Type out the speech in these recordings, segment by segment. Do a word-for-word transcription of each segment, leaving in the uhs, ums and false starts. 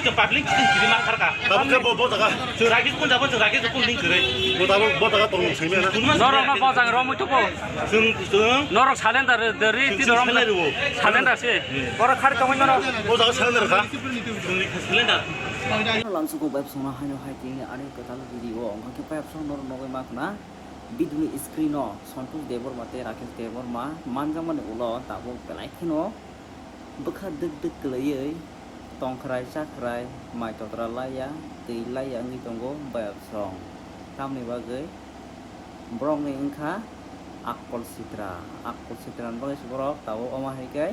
chwng public chwng kiri ma kharka. Tabuk khe bo, bo jaga. Chwng Rakesh kun jabo, chwng Rakesh kun link kwrwi. Bo tabuk, bo jaga tong simi na. Norok no bojang romwi tuko. Chwng, chwng. Norok salenda de ri ti norok salenda rwo. Salenda se. Borok khari tongwi norok. Bo jaga salenda kha. Chwng salenda. Lamsuko web songna haino hai tini ani kwtal video wngkha khe web song norok nogwi ma khna. Video ni screen o Santosh Debbarma tei Rakesh Debbarma manjakmani ulo tabuk belai kheno bwkha dwk dwk kwlaiwi tongkhrai chakhrai mai totra laiya twi laiya wngwi tongo bayapsong. Tamni bagwi borokni wngkha akkol sitra, akkol sitra ni bagwi se borok tabuk omo hai khe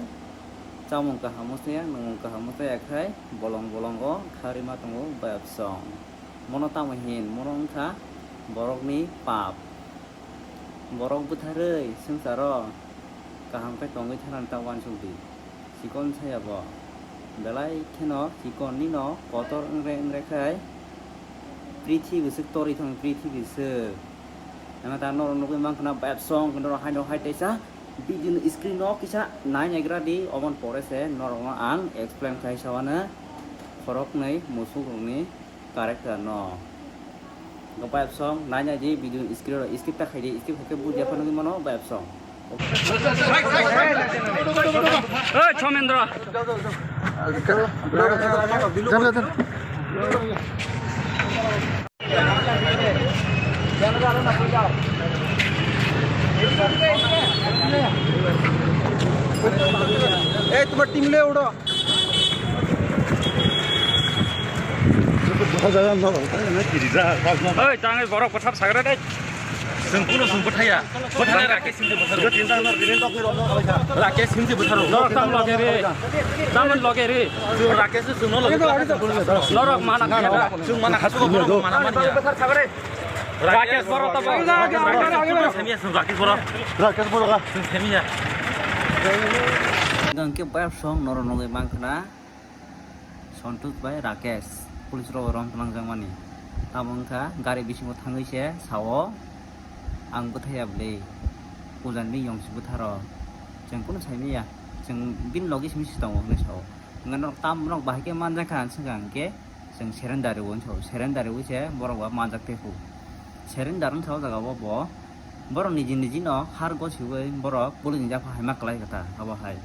chamung kaham mosya nwngmung kaham mosya khai bolong bolongo kharwi ma tongo bayapsong. Mono tamo hin, mono wngkha borokni pap. Borok bwtharwi swngcharo kaham khe tongwi thanani ta uansuk di. Chikon saya bo. Belai kheno chikon nino kotor wngre wngre khai prithibi swk torwi thang prithibi swk. Nang ta norok nugwi mankha na bayapsong norok haino hai teisa video ni screen o kisa nai naigra di oboni pore se norok no ang explain khai sawana khoroknwi musuk rokni. Character no. Go bayapsong nai nai di video skip skip ta khai di skip khai khe buji phano mano bayapsong. Hey, Chomendra. Ei, tomar team le udo. Oi, tangwi borok kwthap sagra dai. Chwng kuno chwng bwthaya. Bwthaya Rakesh Singh bwtharo. Rakesh Singh bwtharo. Norok tam loge re. Tam loge re. Rakesh chwng no loge. Norok mana khe. Chwng mana khasu borok mana manya. Rakesh borok tabo. Rakesh borok. Rakesh borok. Chwng themiya. Nang khe bayapsong norok nugwi mankha na. Santosh bai Rakesh police rok rom twnang jakmani. Tamo wngkha gari bisingo thangwi se sao, "Ang bwthaya bwle, pujan bini yong si bwtharo, chwng kunu saimanya, chwng bini logi simi si tongo," hwnwi sao. Hwnkhai norok tam norok bahai khe manjakha hwnwi swngkha hwnkhe chwng surrender rwo hwnwi sao, surrender rwwi se borok ba manjak tei phu. Surrender wngkha o jaga o bo. Borok niji niji no har gosiwi borok police ni yapha haima kwlai kha ta abo hai.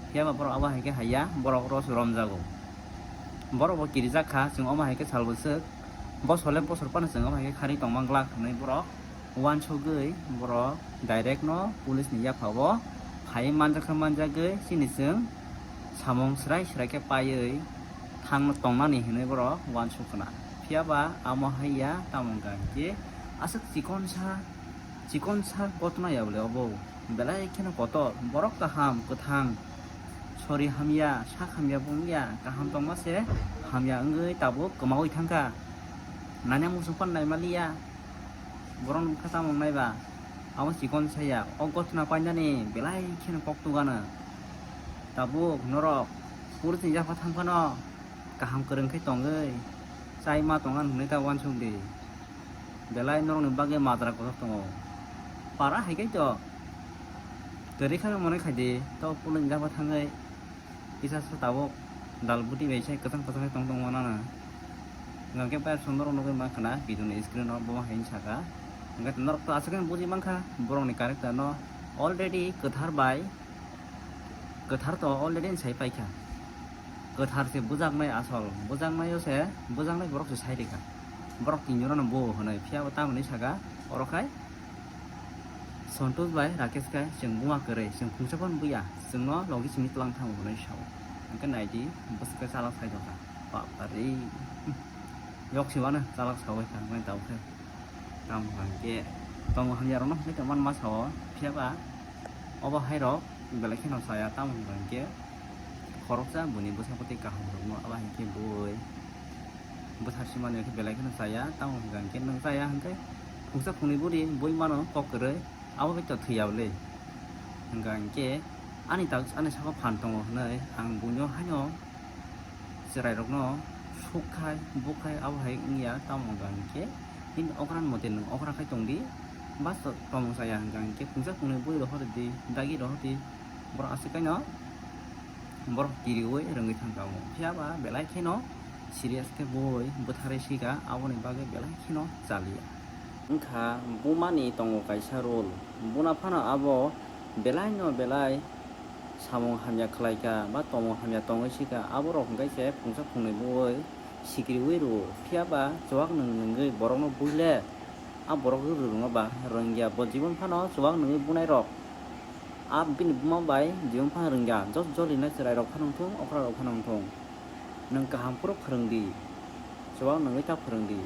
Phiya ba borok abo hai khe haiya, borok rw se romjago. Borok bo kirijak kha, chwng omo hai khe sal bwswk. Bosor le bosor phano chwng omo hai khe kharwi tongma glak hwnwi borok uansugwi borok direct no police ni yapha o phaiwi manjak kha, manjagwi chini chwng samung swrai swrai khe paiwi thang tongnani hwnwi borok uansuk khna. Phiya ba amo hai ya, tamo wngkha hwnkhe aswk chikon sa. Chikon sak gotna ya bole obo, belai kheno kotor, borok kaham, kwthang, sori hamya, sak hamya bo wngya, kaham tongma se hamya wngwi tabuk kwmaui thangkha. Nanya muchung phano naima liya, borokni bwkha tamo wngnai ba, abo chikon saya, o gotna painani belai kheno kok tugano. Tabuk norok police ni yapha thang phano kaham kwrwng khe tongwi chai ma tongna hwnwi ta uansuk di. Belai norokni bagwi majra kotor tongo. Para hai khe to. Kwrwi khe monwi khai di. To police ni yapha thangwi kisa sa tabuk dal buti bai se kwchang kwchang khe tong tong mano na. Hwnkhe bayapsong norok nugwi mankha na video ni screen o bo hai saka. Hwnkhe norok to aswk khe buji mankha borokni character no already kwthar bai. Kwthar to already sai paikha. Kwthar se bujaknai asol, bujaknaio se, bujaknai borok se sai rikha. Borok tinjorano bo hwnwi, phiya bo tamoni saka, oro khai Santosh bai Rakesh khai chwng buma kwrwi, chwng phungsa phano buya, chwngno logi simi twlang thango hwnwi sao. Hwnkhe naidi, bwswk khe chalak sai tongkha. Bapare. Yok simano chalak saui kha, hwnkhai tabukhe. Tamo hwnkhe tongo hamya rokno hwnwi tongmani masa o, phiya ba obo hai rok belai kheno chaya, tamo hwnkhe khoroksa buini bwsa bwtwi kaham rokno abo hai khe bui bwsa simani khe belai kheno chaya, tamo hwnkhe nwng chaya hwnkhe phungsa phungni buri bui mano kok kwrwi, abo bai to thwiya bwle. Hwnkha hwnkhe Ani tak, ani saka phan tongo hwnwi ang buino haino chwrairokno sukkhai, bukhai, abo hai wngya, tamo hwnkha hinkhe nini okran mote nwng okra khai tongdi, ba to-, tomung chaya hwnkha hinkhe phungsa phungnwi bui rohordi, dagi rohordi, borok aswk kaino borok kiriui rwngwi thangkha omo. Phiya ba belai kheno serious khe bui bwtharwi sika, aboni bagwi belai kheno chaliya. Wngkha bumani tongo kaisa role, buna phano abo belai no belai samung hamya khlaikha ba tomung hamya tongwi sika, aborok hwnkhe se phungsa phungnwi bui sikriui rwo. Phiya ba chuwak nwng nwngwi borokno buile a borok rwrwngno ba rwngya, bo jibon phano chuwak nwngwi bunairok a bini buma bai jibon phano rwngya. Jot jolina chwrairok phano wngthung, okrarok phano wngthung, nwng kaham phuru phwrwngdi, chuwak nwngwi ta phwrwngdi,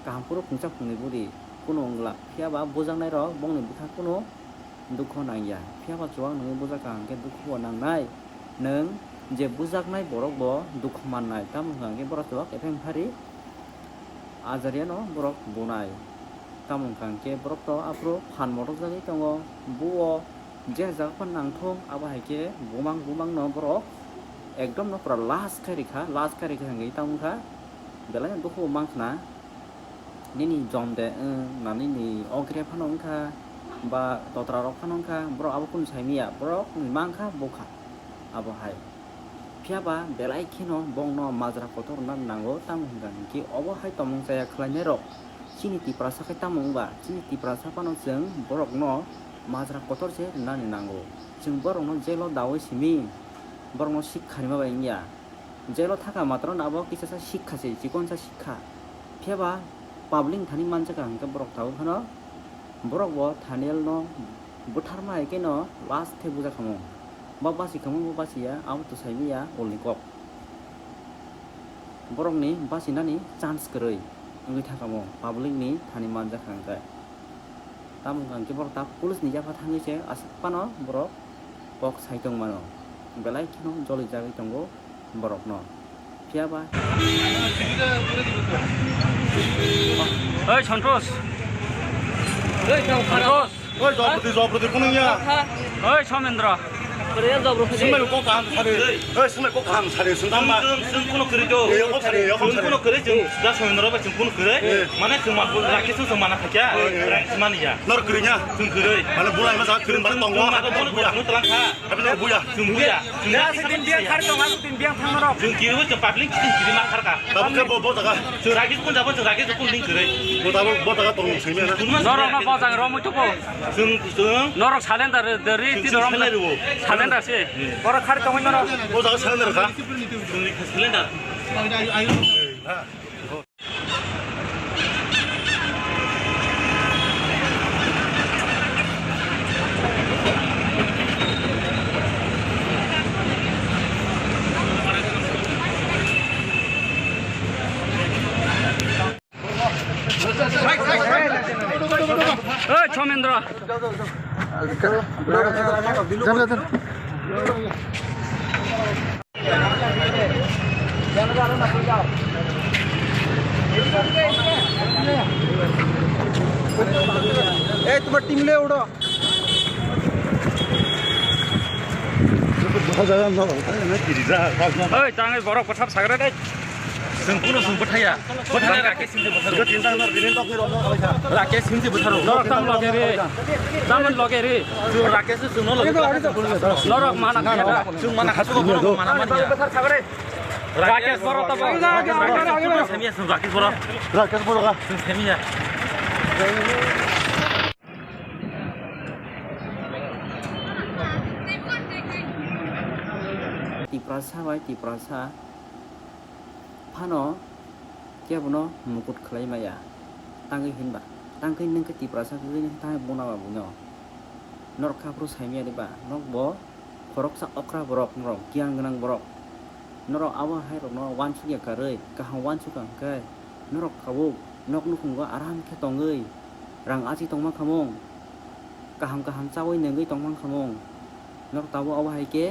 kaham phuru phungsa phungnwi budi, kunu wngla. Phiya ba bujaknairok bongni bwkha kunu dukho nangya. Phiya ba chuwak nwngwi bujakha hwnkhe dukho bo nangnai. Nwng je bujaknai borok bo dukho mannai. Tamo hwnkha hwnkhe borok chuwak epheng phari ajariano borok bunai. Tamo hwnkha hwnkhe borok to aphuru phan motok jagwi tongo. Buo je jaga phano nangthung, abo hai khe bumang bumangno borok ekdom no pura last khai rikha, last khai rikha hwnkhe tamo wngkha belai no dukho bo mankha na. Nini jom de wng na, nini ogre phano wngkha, ba totra rok phano wngkha, borok abo kunu saimanya, borok ni mankha bukha abo hai. Phiya ba belai kheno bongno majra kotor rwna nango, tamo hwnkha hinkhe obo hai tomung chaya khlainai rok chini Tiprasa khe tamo wngba, chini Tiprasa phano chwng borokno majra kotor se rwnani nango. Chwng borokno jail o daui simi, borokno sikha rima bai wngya. Jail o thaka matwrwno abo kisasa sikha se, chikonsa sikha. Phiya ba public thani manjakha hwnkhe borok tabuk phano borok bo Thaniel no bwtharma hai kheno last khe bujakhamung. Bo bachikhamung bo bachiya, abo to saimanya ulni kok. Borokni bachinani chance kwrwi wngwi thakamo public ni thani manjakha hwnkhe. Tamo hwnkha hwnkhe borok ta police ni yapha thangwi se aswk phano borok kok sai tongmano, belai kheno jolijagwi tongo borokno. Phiya ba. Oi, Santosh. Oi, Santosh. Oi, Jopati, Jopati, kuno ya? Oi, Somendra. Sumai ko kaham sari. Oi, sumai ko kaham sari, sundang ma. Sung, sung kuno kiri do. Yo ko sari, yo ko sari. Sung kuno kiri, sung da Somendra ba sung kuno kiri. Eh. Mana sung ma rakhi sung mana khacha. Eh, eh. Rang sumani ya. Nor kiri nya. Sung kiri. Mana bulai ma sa kiri bar tong. Sung ma ko bono bono telang kha. Tapi nor buya. Sung buya. Sung ya, sing din biang khari tong, aku din biang thang norok. Sung kiri wo sung public sing kiri ma khar ka. Tabuk khe bo, bo taka. Sung ragi sung jabo sung ragi sung ling kiri. Bo tabuk bo taka tong sing mena. Norok no bojang ro muitu ko. Sung, sung. Norok salendar dari ti norok. Salendar wo. Salendar si. Borok khari tong norok. Bo taka salendar kha. Sung salendar. Oi, Chomendra. এই তোমার টিম লে উড়ো। Oi, tangwi borok bwthar sagra dai. Chwng kuno chwng bwthaya. Bwthana Rakesh Singh bwtharo. Rakesh Singh bwtharo. Norok tam loge re. Tamon loge re. Rakesh chwng no loge. Norok mana kaya da. Chwng mana khasu ko borok mana mani ya. Rakesh Boro tabo. Semiya chwng Rakesh Boro. Rakesh Boro ka. Chwng semiya. Tiprasa bai Tiprasa phano kebono mukut khlai maya. Tangwi hinba, tangwi nwng khe Tiprasa kwrwi tangwi buna ba buino. Norok kha phuru saimaya diba, nok bo khoroksa okra borok, norok giyan gwnang borok. Norok abo hai rokno uansukya karwi, kaham uansukha hwnkhe norok tabuk nok nukhungo aram khe tongwi rang achi tongma khamung, kaham kaham chawi nungwi tongma khamung. Norok tabuk abo hai khe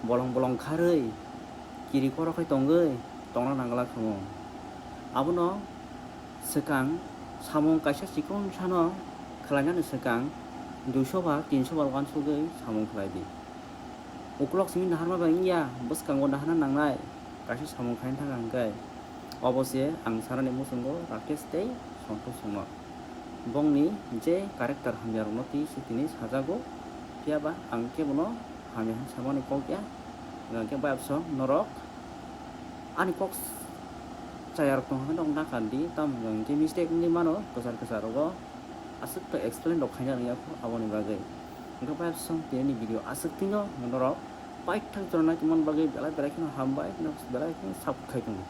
bolong bolong kharwi kiri khoro khai tongwi tongna nangla khamung. Abono swkang samung kaisa chikon sano khlainani swkang Duiso ba tinso ba wansugwi samung khlai di. Uklok simi naharma bai wngya, bwskango naharna nangnai, kaisa samung khaina thang hwnkhe. Obo se ang sanani muchungo Rakesh tei Santosh wngno. Bongni je character hamya rokno twi se tini sajago, phiya ba ang kebono hamya hwn samani kok ya, hwnkhe bayapsong norok ani kok chaya rok tong hwnkheno nok nakar di, tamo hwnkhe mistake wngwi mano kwchar kwchar rogo. Aswk to explain rok khaina rwngya kho aboni bagwi. Hwnkhe bai song tini video aswk tino norok paithak jora nai tongmani bagwi belai belai kheno hambai, belai kheno support khai tongo.